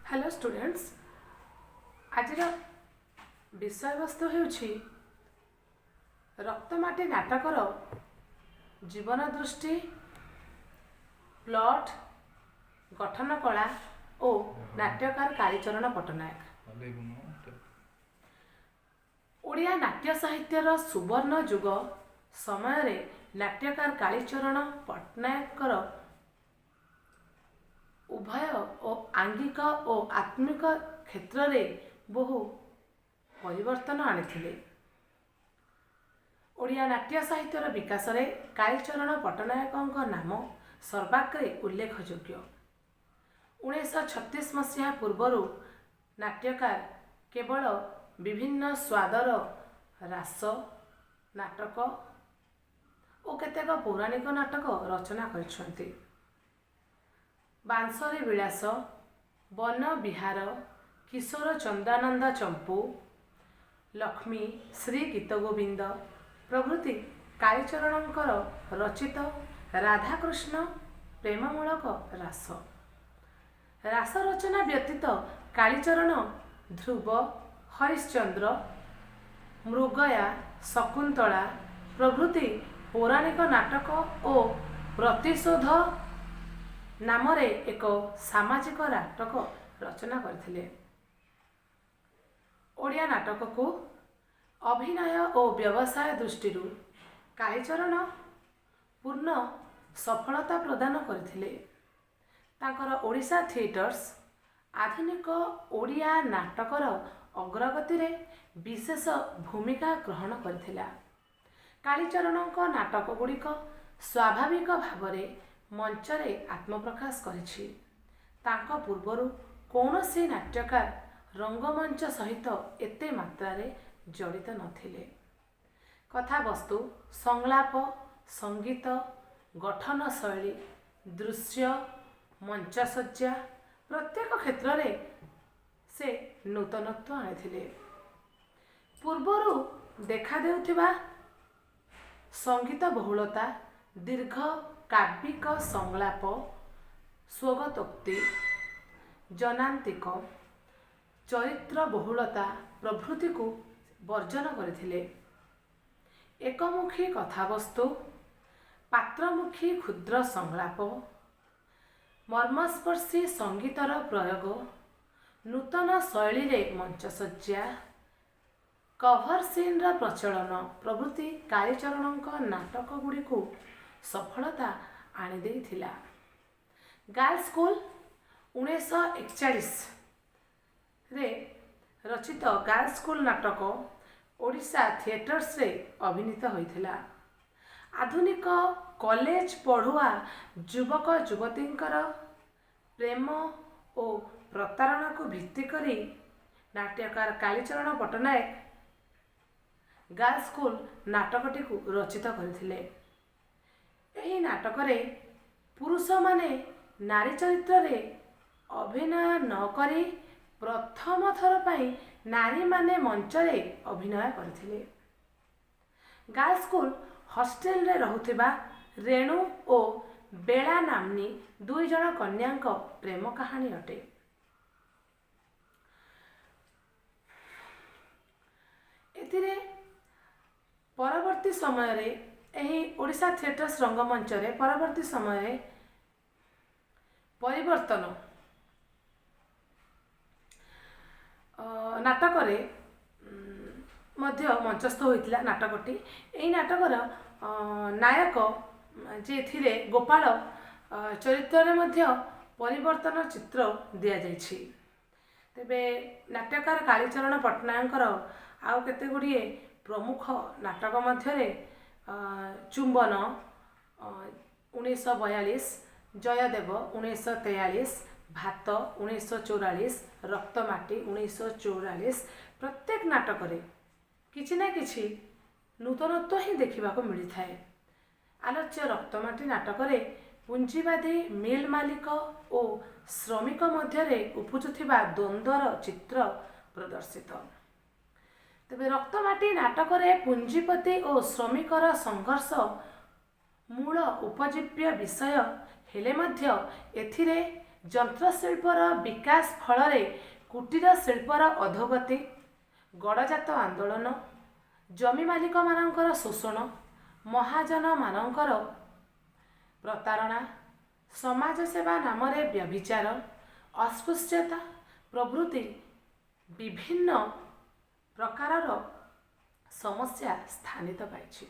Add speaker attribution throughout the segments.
Speaker 1: Hello students, ଆଜିର ବିଷୟବସ୍ତୁ ହେଉଛି ରକ୍ତମାଟି ନାଟକର ଜୀବନ ଦୃଷ୍ଟି, ପ୍ଲଟ୍, ଗଠନ କଳା ଓ ନାଟ୍ୟକାର କାଳୀଚରଣ ପଟ୍ଟନାୟକ। ଓଡ଼ିଆ ନାଟ୍ୟ ସାହିତ୍ୟର ସୁବର୍ଣ୍ଣ ଯୁଗ ସମୟରେ ନାଟ୍ୟକାର କାଳୀଚରଣ ପଟ୍ଟନାୟକଙ୍କର ଉଭୟ ଓ ଆଙ୍ଗିକ ଓ ଆତ୍ମିକ କ୍ଷେତ୍ରରେ ବହୁ ପରିବର୍ତ୍ତନ ଆଣିଥିଲେ। ଓଡ଼ିଆ ନାଟ୍ୟ ସାହିତ୍ୟର ବିକାଶରେ କାଳୀଚରଣ ପଟ୍ଟନାୟକଙ୍କ ନାମ ସର୍ବାଗ୍ରେ ଉଲ୍ଲେଖଯୋଗ୍ୟ। 1936 ମସିହା ପୂର୍ବରୁ ନାଟ୍ୟକାର କେବଳ ବିଭିନ୍ନ ସ୍ୱାଦର ରାସ ନାଟକ ଓ କେତେକ ପୌରାଣିକ ନାଟକ ରଚନା କରିଛନ୍ତି। ବାଂଶରୀ ବିଳାସ, ବନ ବିହାର, କିଶୋର ଚନ୍ଦ୍ରାନନ୍ଦ ଚମ୍ପୁ, ଲକ୍ଷ୍ମୀ, ଶ୍ରୀ ଗୀତଗୋବିନ୍ଦ ପ୍ରଭୃତି କାଳୀଚରଣଙ୍କର ରଚିତ ରାଧାକୃଷ୍ଣ ପ୍ରେମମୂଳକ ରାସ। ରାସ ରଚନା ବ୍ୟତୀତ କାଳୀଚରଣ ଧ୍ରୁବ ହରିଶ୍ଚନ୍ଦ୍ର, ମୃଗୟା, ଶକୁନ୍ତଳା ପ୍ରଭୃତି ପୌରାଣିକ ନାଟକ ଓ ପ୍ରତିଶୋଧ ନାମରେ ଏକ ସାମାଜିକ ନାଟକ ରଚନା କରିଥିଲେ। ଓଡ଼ିଆ ନାଟକକୁ ଅଭିନୟ ଓ ବ୍ୟବସାୟ ଦୃଷ୍ଟିରୁ କାଳୀଚରଣ ପୂର୍ଣ୍ଣ ସଫଳତା ପ୍ରଦାନ କରିଥିଲେ। ତାଙ୍କର ଓଡ଼ିଶା ଥିଏଟର୍ସ ଆଧୁନିକ ଓଡ଼ିଆ ନାଟକର ଅଗ୍ରଗତିରେ ବିଶେଷ ଭୂମିକା ଗ୍ରହଣ କରିଥିଲା। କାଳୀଚରଣଙ୍କ ନାଟକଗୁଡ଼ିକ ସ୍ୱାଭାବିକ ଭାବରେ ମଞ୍ଚରେ ଆତ୍ମପ୍ରକାଶ କରିଛି। ତାଙ୍କ ପୂର୍ବରୁ କୌଣସି ନାଟ୍ୟକାର ରଙ୍ଗମଞ୍ଚ ସହିତ ଏତେ ମାତ୍ରାରେ ଜଡ଼ିତ ନଥିଲେ। କଥାବସ୍ତୁ, ସଂଳାପ, ସଙ୍ଗୀତ, ଗଠନ ଶୈଳୀ, ଦୃଶ୍ୟ, ମଞ୍ଚସଜ୍ଜା ପ୍ରତ୍ୟେକ କ୍ଷେତ୍ରରେ ସେ ନୂତନତ୍ୱ ଆଣିଥିଲେ। ପୂର୍ବରୁ ଦେଖାଦେଉଥିବା ସଙ୍ଗୀତ ବହୁଳତା, ଦୀର୍ଘ କାବ୍ୟିକ ସଂଳାପ, ସ୍ୱଗତୋକ୍ତି, ଜନାନ୍ତିକ ଚରିତ୍ର ବହୁଳତା ପ୍ରଭୃତିକୁ ବର୍ଜନ କରିଥିଲେ। ଏକମୁଖୀ କଥାବସ୍ତୁ, ପାତ୍ରମୁଖୀ କ୍ଷୁଦ୍ର ସଂଳାପ, ମର୍ମସ୍ପର୍ଶୀ ସଙ୍ଗୀତର ପ୍ରୟୋଗ, ନୂତନ ଶୈଳୀରେ ମଞ୍ଚସଜ୍ଜା, କଭର ସିନ୍ର ପ୍ରଚଳନ ପ୍ରଭୃତି କାଳୀଚରଣଙ୍କ ନାଟକଗୁଡ଼ିକୁ ସଫଳତା ଆଣିଦେଇଥିଲା। ଗାର୍ଲସ ସ୍କୁଲ, 1941ରେ ରଚିତ ଗାର୍ଲସ ସ୍କୁଲ ନାଟକ ଓଡ଼ିଶା ଥିଏଟର୍ସରେ ଅଭିନୀତ ହୋଇଥିଲା। ଆଧୁନିକ କଲେଜ ପଢ଼ୁଆ ଯୁବକ ଯୁବତୀଙ୍କର ପ୍ରେମ ଓ ପ୍ରତାରଣାକୁ ଭିତ୍ତି କରି ନାଟ୍ୟକାର କାଳୀଚରଣ ପଟ୍ଟନାୟକ ଗାର୍ଲସ ସ୍କୁଲ ନାଟକଟିକୁ ରଚିତ କରିଥିଲେ। ଏହି ନାଟକରେ ପୁରୁଷମାନେ ନାରୀ ଚରିତ୍ରରେ ଅଭିନୟ ନ କରି ପ୍ରଥମ ଥର ପାଇଁ ନାରୀମାନେ ମଞ୍ଚରେ ଅଭିନୟ କରିଥିଲେ। ଗାର୍ଲସ ସ୍କୁଲ ହଷ୍ଟେଲରେ ରହୁଥିବା ରେଣୁ ଓ ବେଳା ନାମ୍ନୀ ଦୁଇ ଜଣ କନ୍ୟାଙ୍କ ପ୍ରେମ କାହାଣୀ ଅଟେ। ଏଥିରେ ପରବର୍ତ୍ତୀ ସମୟରେ ଏହି ଓଡ଼ିଶା ଥିଏଟର୍ସ ରଙ୍ଗମଞ୍ଚରେ ପରବର୍ତ୍ତୀ ସମୟରେ ପରିବର୍ତ୍ତନ ନାଟକରେ ମଧ୍ୟ ମଞ୍ଚସ୍ଥ ହୋଇଥିଲା ନାଟକଟି। ଏହି ନାଟକର ନାୟକ ଯିଏ ଥିଲେ ଗୋପାଳ, ଚରିତ୍ରରେ ମଧ୍ୟ ପରିବର୍ତ୍ତନ ଚିତ୍ର ଦିଆଯାଇଛି। ତେବେ ନାଟ୍ୟକାର କାଳୀଚରଣ ପଟ୍ଟନାୟକଙ୍କର ଆଉ କେତେ ଗୁଡ଼ିଏ ପ୍ରମୁଖ ନାଟକ ମଧ୍ୟରେ ଚୁମ୍ବନ 1942, ଜୟଦେବ 1943, ଭାତ 1944, ରକ୍ତମାଟି 1944। ପ୍ରତ୍ୟେକ ନାଟକରେ କିଛି ନା କିଛି ନୂତନତ୍ୱ ହିଁ ଦେଖିବାକୁ ମିଳିଥାଏ। ଆଲୋଚ୍ୟ ରକ୍ତମାଟି ନାଟକରେ ପୁଞ୍ଜିବାଦୀ ମିଲ୍ ମାଲିକ ଓ ଶ୍ରମିକ ମଧ୍ୟରେ ଉପୁଜୁଥିବା ଦ୍ୱନ୍ଦ୍ୱର ଚିତ୍ର ପ୍ରଦର୍ଶିତ। ତେବେ ରକ୍ତମାଟି ନାଟକରେ ପୁଞ୍ଜିପତି ଓ ଶ୍ରମିକର ସଂଘର୍ଷ ମୂଳ ଉପଜୀବ୍ୟ ବିଷୟ ହେଲେ ମଧ୍ୟ ଏଥିରେ ଯନ୍ତ୍ରଶିଳ୍ପର ବିକାଶ ଫଳରେ କୁଟୀର ଶିଳ୍ପର ଅଧୋଗତି, ଗଡ଼ଜାତ ଆନ୍ଦୋଳନ, ଜମି ମାଲିକମାନଙ୍କର ଶୋଷଣ, ମହାଜନମାନଙ୍କର ପ୍ରତାରଣା, ସମାଜସେବା ନାମରେ ବ୍ୟଭିଚାର, ଅସ୍ପୃଶ୍ୟତା ପ୍ରଭୃତି ବିଭିନ୍ନ ପ୍ରକାରର ସମସ୍ୟା ସ୍ଥାନିତ ପାଇଛି।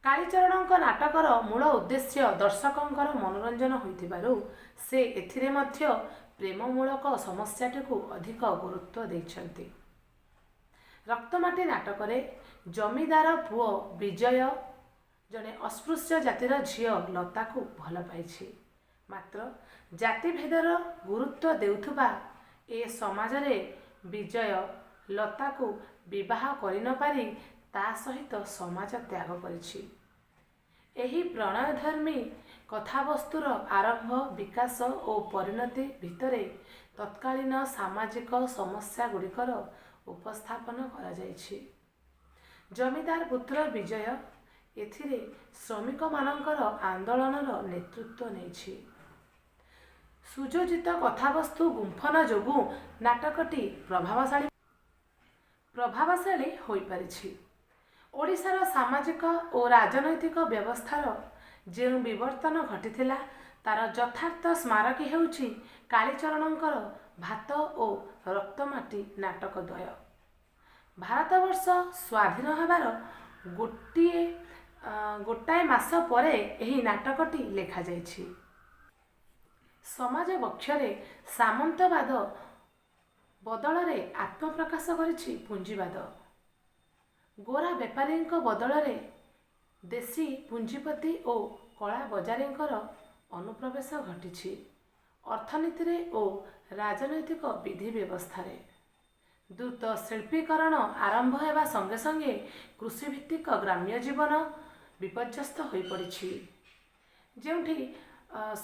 Speaker 1: କାଳୀଚରଣଙ୍କ ନାଟକର ମୂଳ ଉଦ୍ଦେଶ୍ୟ ଦର୍ଶକଙ୍କର ମନୋରଞ୍ଜନ ହୋଇଥିବାରୁ ସେ ଏଥିରେ ମଧ୍ୟ ପ୍ରେମମୂଳକ ସମସ୍ୟାଟିକୁ ଅଧିକ ଗୁରୁତ୍ୱ ଦେଇଛନ୍ତି। ରକ୍ତମାଟି ନାଟକରେ ଜମିଦାର ପୁଅ ବିଜୟ ଜଣେ ଅସ୍ପୃଶ୍ୟ ଜାତିର ଝିଅ ଲତାକୁ ଭଲ ପାଇଛି। ମାତ୍ର ଜାତିଭେଦର ଗୁରୁତ୍ୱ ଦେଉଥିବା ଏ ସମାଜରେ ବିଜୟ ଲତାକୁ ବିବାହ କରିନପାରି ତା ସହିତ ସମାଜ ତ୍ୟାଗ କରିଛି। ଏହି ପ୍ରଣୟଧର୍ମୀ କଥାବସ୍ତୁର ଆରମ୍ଭ, ବିକାଶ ଓ ପରିଣତି ଭିତରେ ତତ୍କାଳୀନ ସାମାଜିକ ସମସ୍ୟାଗୁଡ଼ିକର ଉପସ୍ଥାପନ କରାଯାଇଛି। ଜମିଦାର ପୁତ୍ର ବିଜୟ ଏଥିରେ ଶ୍ରମିକମାନଙ୍କର ଆନ୍ଦୋଳନର ନେତୃତ୍ୱ ନେଇଛି। ସୁଯୋଜିତ କଥାବସ୍ତୁ ଗୁମ୍ଫନ ଯୋଗୁଁ ନାଟକଟି ପ୍ରଭାବଶାଳୀ ହୋଇପାରିଛି। ଓଡ଼ିଶାର ସାମାଜିକ ଓ ରାଜନୈତିକ ବ୍ୟବସ୍ଥାର ଯେଉଁ ବିବର୍ତ୍ତନ ଘଟିଥିଲା, ତାର ଯଥାର୍ଥ ସ୍ମାରକୀ ହେଉଛି କାଳୀଚରଣଙ୍କର ଭାତ ଓ ରକ୍ତମାଟି ନାଟକଦ୍ୱୟ। ଭାରତବର୍ଷ ସ୍ୱାଧୀନ ହେବାର ଗୋଟାଏ ମାସ ପରେ ଏହି ନାଟକଟି ଲେଖାଯାଇଛି। ସମାଜ ବକ୍ଷରେ ସାମନ୍ତବାଦ ବଦଳରେ ଆତ୍ମପ୍ରକାଶ କରିଛି ପୁଞ୍ଜିବାଦ। ଗୋରା ବେପାରୀଙ୍କ ବଦଳରେ ଦେଶୀ ପୁଞ୍ଜିପତି ଓ କଳାବଜାରୀଙ୍କର ଅନୁପ୍ରବେଶ ଘଟିଛି ଅର୍ଥନୀତିରେ ଓ ରାଜନୈତିକ ବିଧି ବ୍ୟବସ୍ଥାରେ। ଦ୍ରୁତ ଶିଳ୍ପୀକରଣ ଆରମ୍ଭ ହେବା ସଙ୍ଗେ ସଙ୍ଗେ କୃଷିଭିତ୍ତିକ ଗ୍ରାମ୍ୟ ଜୀବନ ବିପର୍ଯ୍ୟସ୍ତ ହୋଇପଡ଼ିଛି। ଯେଉଁଠି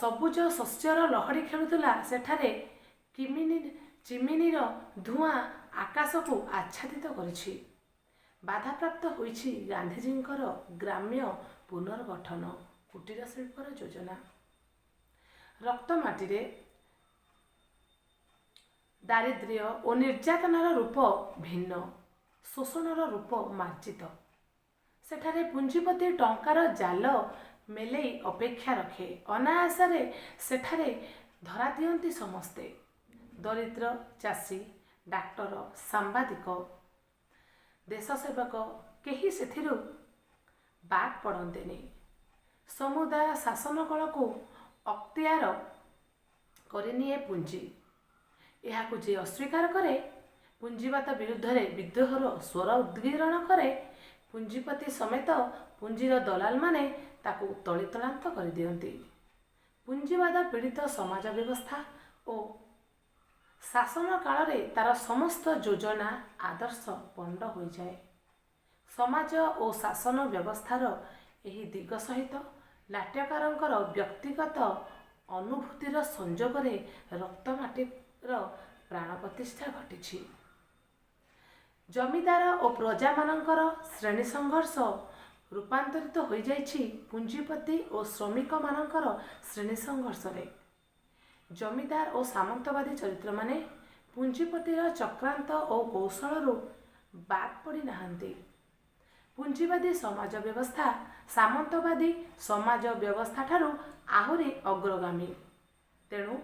Speaker 1: ସବୁଜ ଶସ୍ୟର ଲହଡ଼ି ଖେଳୁଥିଲା, ସେଠାରେ ଚିମିନିର ଧୂଆଁ ଆକାଶକୁ ଆଚ୍ଛାଦିତ କରିଛି। ବାଧାପ୍ରାପ୍ତ ହୋଇଛି ଗାନ୍ଧିଜୀଙ୍କର ଗ୍ରାମ୍ୟ ପୁନର୍ଗଠନ କୁଟୀର ଶିଳ୍ପର ଯୋଜନା। ରକ୍ତମାଟିରେ ଦାରିଦ୍ର୍ୟ ଓ ନିର୍ଯାତନାର ରୂପ ଭିନ୍ନ, ଶୋଷଣର ରୂପ ମାର୍ଜିତ। ସେଠାରେ ପୁଞ୍ଜିପତି ଟଙ୍କାର ଜାଲ ମେଲେଇ ଅପେକ୍ଷା ରଖେ। ଅନାୟାସରେ ସେଠାରେ ଧରା ଦିଅନ୍ତି ସମସ୍ତେ। ଦରିଦ୍ର ଚାଷୀ, ଡାକ୍ତର, ସାମ୍ବାଦିକ, ଦେଶସେବକ କେହି ସେଥିରୁ ବାଦ୍ ପଡ଼ନ୍ତିନି। ସମୁଦାୟ ଶାସନକଳକୁ ଅକ୍ତିଆର କରିନିଏ ପୁଞ୍ଜି। ଏହାକୁ ଯିଏ ଅସ୍ୱୀକାର କରେ, ପୁଞ୍ଜିବାଦ ବିରୁଦ୍ଧରେ ବିଦ୍ରୋହର ସ୍ୱର ଉଦ୍ଗୀରଣ କରେ, ପୁଞ୍ଜିପତି ସମେତ ପୁଞ୍ଜିର ଦଲାଲମାନେ ତାକୁ ତଳିତଳାନ୍ତ କରିଦିଅନ୍ତି। ପୁଞ୍ଜିବାଦ ପୀଡ଼ିତ ସମାଜ ବ୍ୟବସ୍ଥା ଓ ଶାସନ କାଳରେ ତାର ସମସ୍ତ ଯୋଜନା, ଆଦର୍ଶ ପଣ୍ଡ ହୋଇଯାଏ। ସମାଜ ଓ ଶାସନ ବ୍ୟବସ୍ଥାର ଏହି ଦିଗ ସହିତ ନାଟ୍ୟକାରଙ୍କର ବ୍ୟକ୍ତିଗତ ଅନୁଭୂତିର ସଂଯୋଗରେ ରକ୍ତମାଟିର ପ୍ରାଣପ୍ରତିଷ୍ଠା ଘଟିଛି। ଜମିଦାର ଓ ପ୍ରଜାମାନଙ୍କର ଶ୍ରେଣୀ ସଂଘର୍ଷ ରୂପାନ୍ତରିତ ହୋଇଯାଇଛି ପୁଞ୍ଜିପତି ଓ ଶ୍ରମିକମାନଙ୍କର ଶ୍ରେଣୀ ସଂଘର୍ଷରେ। ଜମିଦାର ଓ ସାମନ୍ତବାଦୀ ଚରିତ୍ରମାନେ ପୁଞ୍ଜିପତିର ଚକ୍ରାନ୍ତ ଓ କୌଶଳରୁ ବାଦ୍ ପଡ଼ିନାହାନ୍ତି। ପୁଞ୍ଜିବାଦୀ ସମାଜ ବ୍ୟବସ୍ଥା ସାମନ୍ତବାଦୀ ସମାଜ ବ୍ୟବସ୍ଥାଠାରୁ ଆହୁରି ଅଗ୍ରଗାମୀ। ତେଣୁ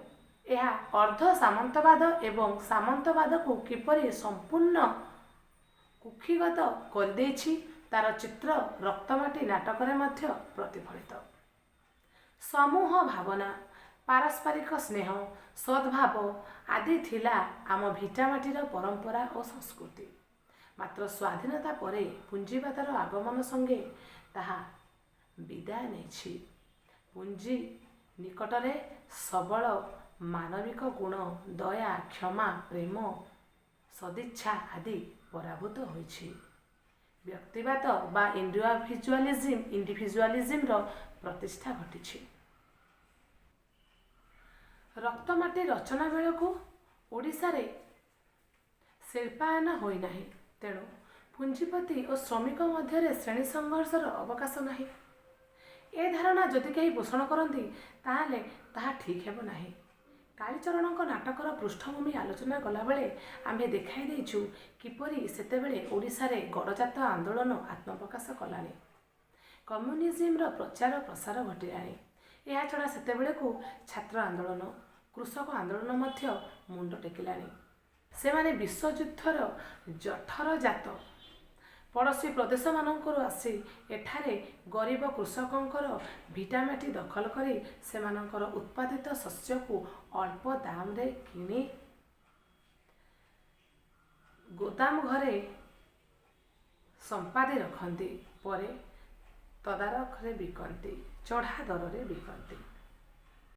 Speaker 1: ଏହା ଅର୍ଦ୍ଧ ସାମନ୍ତବାଦ ଏବଂ ସାମନ୍ତବାଦକୁ କିପରି ସମ୍ପୂର୍ଣ୍ଣ କୁକ୍ଷିଗତ କରିଦେଇଛି, ତାର ଚିତ୍ର ରକ୍ତମାଟି ନାଟକରେ ମଧ୍ୟ ପ୍ରତିଫଳିତ। ସମୂହ ଭାବନା, ପାରସ୍ପରିକ ସ୍ନେହ, ସଦ୍ଭାବ ଆଦି ଥିଲା ଆମ ଭିଟାମାଟିର ପରମ୍ପରା ଓ ସଂସ୍କୃତି। ମାତ୍ର ସ୍ୱାଧୀନତା ପରେ ପୁଞ୍ଜିବାଦର ଆଗମନ ସଙ୍ଗେ ତାହା ବିଦାୟ ନେଇଛି। ପୁଞ୍ଜି ନିକଟରେ ସବଳ ମାନବିକ ଗୁଣ ଦୟା, କ୍ଷମା, ପ୍ରେମ, ସଦିଚ୍ଛା ଆଦି ପରାଭୂତ ହୋଇଛି। ବ୍ୟକ୍ତିବାଦ ବା ଇଣ୍ଡିଭିଜୁଆଲିଜିମ୍ର ପ୍ରତିଷ୍ଠା ଘଟିଛି। ରକ୍ତମାଟି ରଚନା ବେଳକୁ ଓଡ଼ିଶାରେ ଶିଳ୍ପାୟନ ହୋଇନାହିଁ। ତେଣୁ ପୁଞ୍ଜିପତି ଓ ଶ୍ରମିକ ମଧ୍ୟରେ ଶ୍ରେଣୀ ସଂଘର୍ଷର ଅବକାଶ ନାହିଁ। ଏ ଧାରଣା ଯଦି କେହି ପୋଷଣ କରନ୍ତି, ତାହେଲେ ତାହା ଠିକ୍ ହେବ ନାହିଁ। କାଳୀଚରଣଙ୍କ ନାଟକର ପୃଷ୍ଠଭୂମି ଆଲୋଚନା କଲାବେଳେ ଆମ୍ଭେ ଦେଖାଇ ଦେଇଛୁ କିପରି ସେତେବେଳେ ଓଡ଼ିଶାରେ ଗଡ଼ଜାତ ଆନ୍ଦୋଳନ ଆତ୍ମପ୍ରକାଶ କଲାଣି, କମ୍ୟୁନିଜିମର ପ୍ରଚାର ପ୍ରସାର ଘଟିଲାଣି। ଏହାଛଡ଼ା ସେତେବେଳକୁ ଛାତ୍ର ଆନ୍ଦୋଳନ, କୃଷକ ଆନ୍ଦୋଳନ ମଧ୍ୟ ମୁଣ୍ଡ ଟେକିଲାଣି। ସେମାନେ ବିଶ୍ୱଯୁଦ୍ଧର ଜଠରଜାତ। ପଡ଼ୋଶୀ ପ୍ରଦେଶମାନଙ୍କରୁ ଆସି ଏଠାରେ ଗରିବ କୃଷକଙ୍କର ଭିଟାମାଟି ଦଖଲ କରି ସେମାନଙ୍କର ଉତ୍ପାଦିତ ଶସ୍ୟକୁ ଅଳ୍ପ ଦାମରେ କିଣି ଗୋଦାମ ଘରେ ସମ୍ପାଦି ରଖନ୍ତି, ପରେ ତଦାରଖରେ ବିକନ୍ତି, ଚଢ଼ା ଦରରେ ବିକନ୍ତି।